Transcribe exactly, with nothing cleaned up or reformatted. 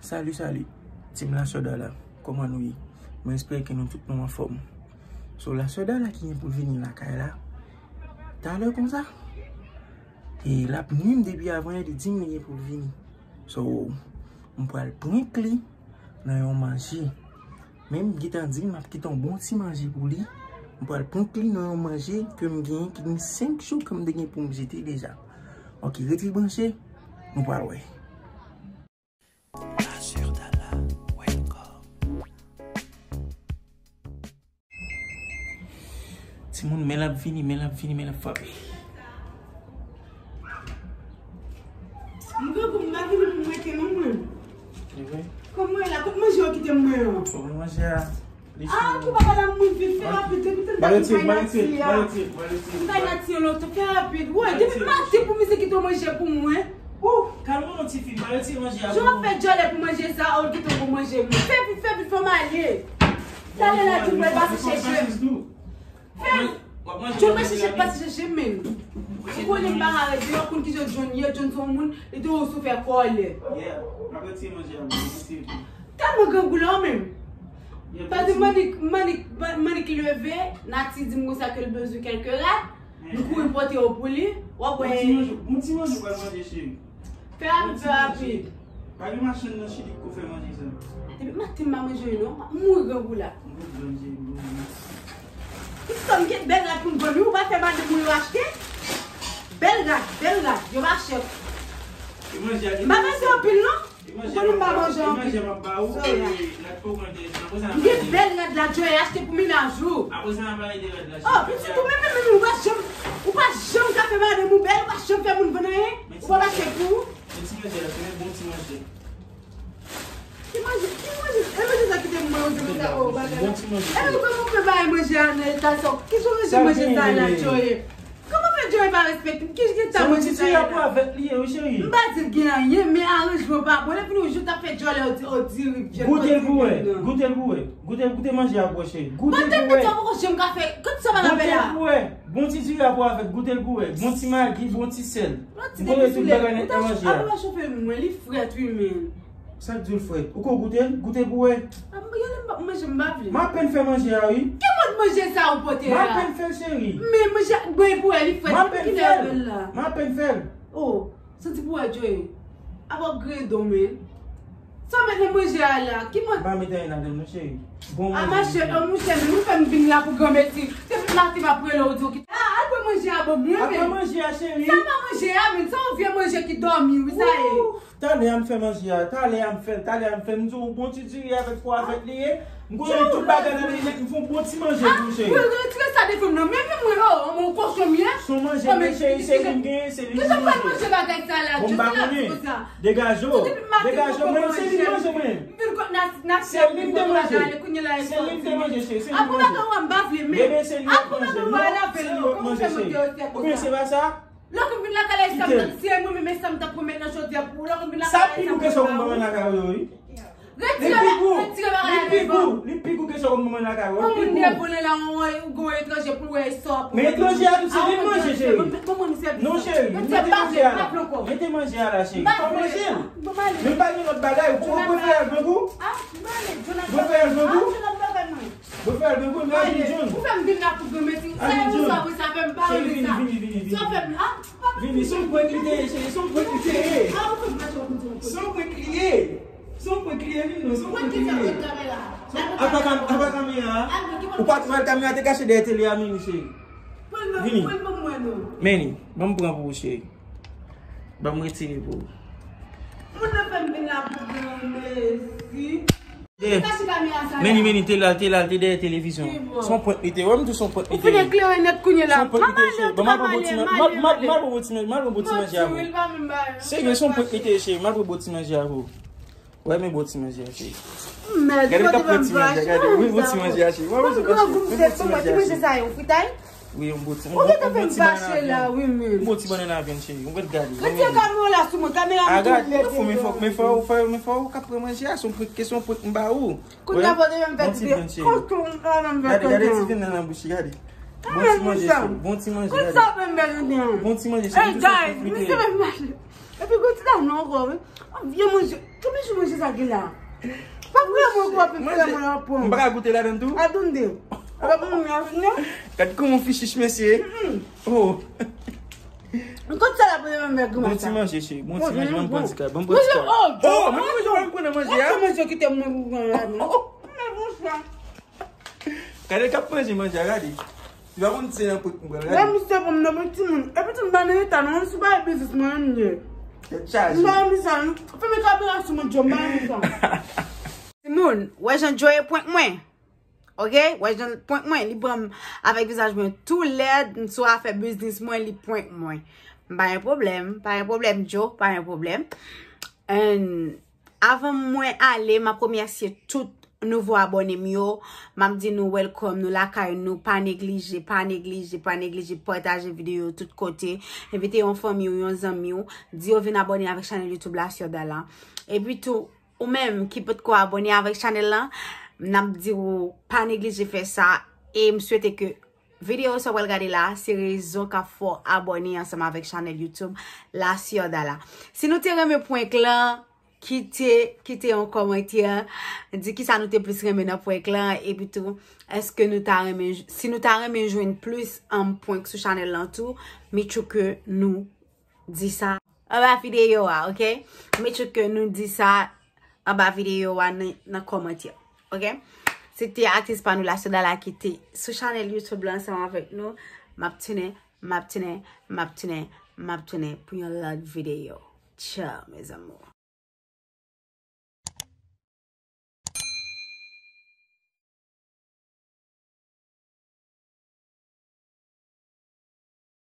Salut, salut. Team La Sœur Dala, kòman nou ye? Mwen espere ke nou tout nou anfòm. So, La Sœur Dala ki gen pou l vini lakay la talè konsa. E l ap nwi m depi avan yè, li di m li gen pou l vini. So, m pral prank li nan yon manje. Men m gentan di l m ap kite yon bon ti manje pou li. M pral prank li nan yon manje ke m genyen, ki gen senk jou ke m te gen pou m jete deja. Ok, rete branche, nou pral wè. La Sœur Dala, welcome. Timoun, men l ap vini, men l ap vini, men l ap frape. M grangou, m pa vini pou m rete non mwen. Kòman w la? Kot manje w kite mwen an? Fòk mwen manje a. Ah, pou papa la moun vit, fè rapid, depi tande ki bay nati a. M bay nati an lontan, fè rapid. Woy, depi maten pou misye kite w manje pou mwen. Ou, kalme w non tifi, m pral retire manje a pou ou. Jan w ap fè djòlè pou manje sa, ou kite w pou manje. Fè vit, fè vit, fò m ale. Talè la, Djoul pral pase chèche m. Fè, Djoul pral chèche, pase chèche m, men. Ou konnen m pa ka rete, ou konn kijan John ye, John se yon moun, li tou sou fè kòlè. Yeah, m ap retire manje a, m ap retire. Tèlman grangou la, ou menm. Paske Manik, Manik, Manik leve, Nati di m konsa ke l bezwen kèlke rad. M kouri pote yo pou li. W ap wè. Bon ti manje, bon ti manje w pral manje, cheri. Fè rapid, fè rapid. Pa gen machann nan Chili ki ko fè manje sa. Depi maten m pa manje wi non. M mouri grangou la. M konprann, cheri, m konprann. Pitit m gen bèl rad pou m vann wi, ou pa fè madanm ou yo achte. Bèl rad, bèl rad, yo pa chè. E manje a gen. M pa manje anpil non. Ou konnen m pa manje anpil. Manje m ap ba ou, e, rad kokonnen te, apre sa n ap pale. M gen bèl rad la, Joe achte pou mennaj ou. Apre sa n ap pale de rad la. Oh, pitit ou menm, menm, menm, ou pa janm, ou pa janm ka fè madanm ou bèl, ou pa janm fè moun vann anyen, ou pa achte pou ou. Men ti manje la, se yon bon ti manje. Ki manje, ki manje, e manje sa kite m manje konsa, oh, bagay la. Bon ti manje. E ou kòman w fè bay manje a nan eta sa? Ki jan manje, manje sa la, Joe? Kòman fè Joe pa respekte m? Ki, ki ta manje sa ye la? Se yon ti rapò avèk li ye, wi, cheri. M pa di l gen anyen, men aranjman pa bon. Lè fini, yon jou t ap fè djòlè, ou di, ou di, goute l pou wè, goute l pou wè. Goute, goute manje a pou wè, cheri. Goute l pou wè. Mwen tande sa, poko janm ka fè. Kote sa pa nan fè la? Goute l pou wè. Bon ti diri a pou avèk, goute l pou wè. Bon ti magi, bon ti sèl. M konnen tout bagay nèt nan manje a. Apre chofe mwen, li frèt, wi, men. Sa k di w frèt? Ou ko goute l? Goute l pou wè. Ah, m, gade m p ap manje, m pa vle. M apèn fè manje a, wi. Ki mòd manje sa ou pote a? M apèn fè l, cheri. Men manje a, bon, pou wè, li frèt. M apèn fè l. M apèn fè l. Oh, santi pou wè, Joe. Apa w grendon, men. Sa w met nan manje a la? Ki mòd? M pa met anyen ladan l, non, cheri. Bon manje. Ah, ma chère, oh, monchè, men ou fè m vin la pou granmesi. Se pou maten m ap rele w, di w ki. Ah, al pran manje a ban mwen, men. Al pran manje a, cheri. Sa pa manje a, men. Sa yon vye manje ki dòmi, wi, sa ye. Talè a m fè manje a, talè a m fè l, talè a m fè l. M di w bon ti diri avèk pwa avèk li ye. M konnen tout bagay nan li, m fè yon bon ti manje pou ou, cheri. Ah, retire sa devan m nan. Men, men mwen, oh, mwen kochon m ye. Se yon manje, men cheri, se li m genyen, se li m manje. Kisa w pral manje bagay sa la? Bon, m pa konnen. Degaje w. Degaje w, mwen, se li m manje, mwen. Se li m te manje. Se li m te manje, cheri, se li m manje. Apre bagay w a m pa vle, men. Bebe, se li w ap manje. Non, se li w ap manje, cheri. Ou konnen se pa sa? Lè w konn vin lakay la, e sa m t ap, si e mwen menm, e sa m t ap pwomèt nan chòdyè pou ou. Lè w konn vin lakay la, e sa m t ap pwomèt. Sa pil ou ke sa w konn ban mwen lakay ou yo, wi. Retire ba-, retire bagay la devan. Li pigou, li pigou ke sa w konn ban mwen lakay ou. Yon moun devan la, ou gon etranje pou l wè e sa w ap pwomèt. Men etranje a tou, se li m manje, cheri. Ban mwen m sèvis. Non, cheri, mete manje a la. Mete manje a la, cheri. Pa manje l. Men pa gen lòt bagay, ou prefere al grangou? Ou prefere al grangou? Bon, fè l, bon, bon. Al vin, John. Ou fè m vin la pou granmesi. Al vin, John. Sa, sa fè m pa renmen sa. Cheri, vini, vini, vini, vini. Sa w fè m la? Vini, se yon prank li te ye, cheri, se yon prank li te ye. Ah, ou konn pa sa w konn se yon prank. Se yon prank li ye. Se yon prank li ye, vini, non, se yon prank li ye. Apa kam-, apa kamera a? Ou pa t wè kamera te kache dèyè tele a, men, cheri. Vini. Men li, ban m pran pou ou, cheri. Ban m retire pou ou. Moun nan fè m vin la pou granmesi. Eh, men li, men li, te la, te la, te dèyè televizyon. Se yon prank li te ye. Wè m di w se yon prank li te ye. Ou fin eklere nèt kounye la. Se yon prank li te ye, cheri. Bon, m al pran bon ti man-, m al, m al, m al pran bon ti man-, m al pran bon ti manje a pou ou. Serye, se yon prank li te ye, cheri. M al pran bon ti manje a pou ou. Wè, men bon ti manje a, cheri. Gade, l ap pran ti manje a, gade. Wi, bon ti manje a, cheri. Wè, wè, se pa, men bon ti manje a, cheri. Wi, yon bon ti, yon bon ti bannann avyann. Yon bon ti bannann avyann, cheri. Ou mèt gade. Retire kamera la sou mwen, kamera m tou. Ah, gade, men fò, men fò, men fò, men fò, men fò ou ka pran manje a, se yon prank, se yon prank m ba ou. Kounye a fò te menm fè ti koton, m pa menm fè koton. Gade, gade ti vyann nan nan bouch li, gade. Bon ti manje, cheri. Bon ti manje, gade. Bon ti manje, cheri. Hey, guys, misye menm mache. Epi gwo ti dam nan ankò, wi. An vye manje. Konbyen jou manje sa gen la? Pa vrèman gwo, epi frè mwen an pran. M pa ka goute ladan tou? Atann. Apa pou mwen an fini? Gad kòman w fichich, mesye. Oh. Kot sa la pou mwen mèg. Bon ti manje, cheri. Bon ti manje, ban m pran ti kal. Ban m pran ti kal. Oh, men manje, ban m pran nan manje a. Manje kite mwen pou mwen la. Oh. Gade k ap manje manje a, gade. Li pa konn se nan pot m pral, gade. Mwen misye pou m nan pou timoun. Epi tou m pa nan eta non, si pa biznis mwen menm ye. Tèt chaje. M pa renmen sa non. Fèmen kamera sou mwen, Djo, m pa renmen sa. Timoun, wè jan Djo ye prank mwen. Ok? Wè jan prank mwen, li pran m avèk vizaj mwen tou lèd, m sou afè biznis mwen, li prank mwen. M pa gen pwoblèm, pa gen pwoblèm, Djo, pa gen pwoblèm. And avan mwen ale, m ap remèsye tout nouvo abòne m yo. M ap di nou welcome, nou lakay nou. Pa neglije, pa neglije, pa neglije pataje videyo tout kote. Envite yon fanmi w, yon zanmi w. Di yo vin abòne avèk chanèl YouTube La Sœur Dala. Epi tou, ou menm ki potko abòne avèk chanèl lan, n ap di w pa neglije fè sa. E m swete ke videyo sa w pral gade la, se rezon k ap fè w abòne ansanm avèk chanèl YouTube La Sœur Dala. Si nou te renmen prank lan, kite, kite yon kòmantè, di kisa nou te plis renmen nan prank lan, epi tou, èske nou ta renmen, si nou ta renmen jwenn plis an prank sou chanèl lan tou, make sure ke nou di sa anba videyo a, ok? Make sure ke nou di sa anba videyo a nan, nan kòmantè, ok? Se te atis pa nou La Sœur Dala ki te sou chanèl YouTube la ansanm avèk nou. M ap tounen, m ap tounen, m ap tounen, m ap tounen pou yon lòt videyo. Ciao, mes amours.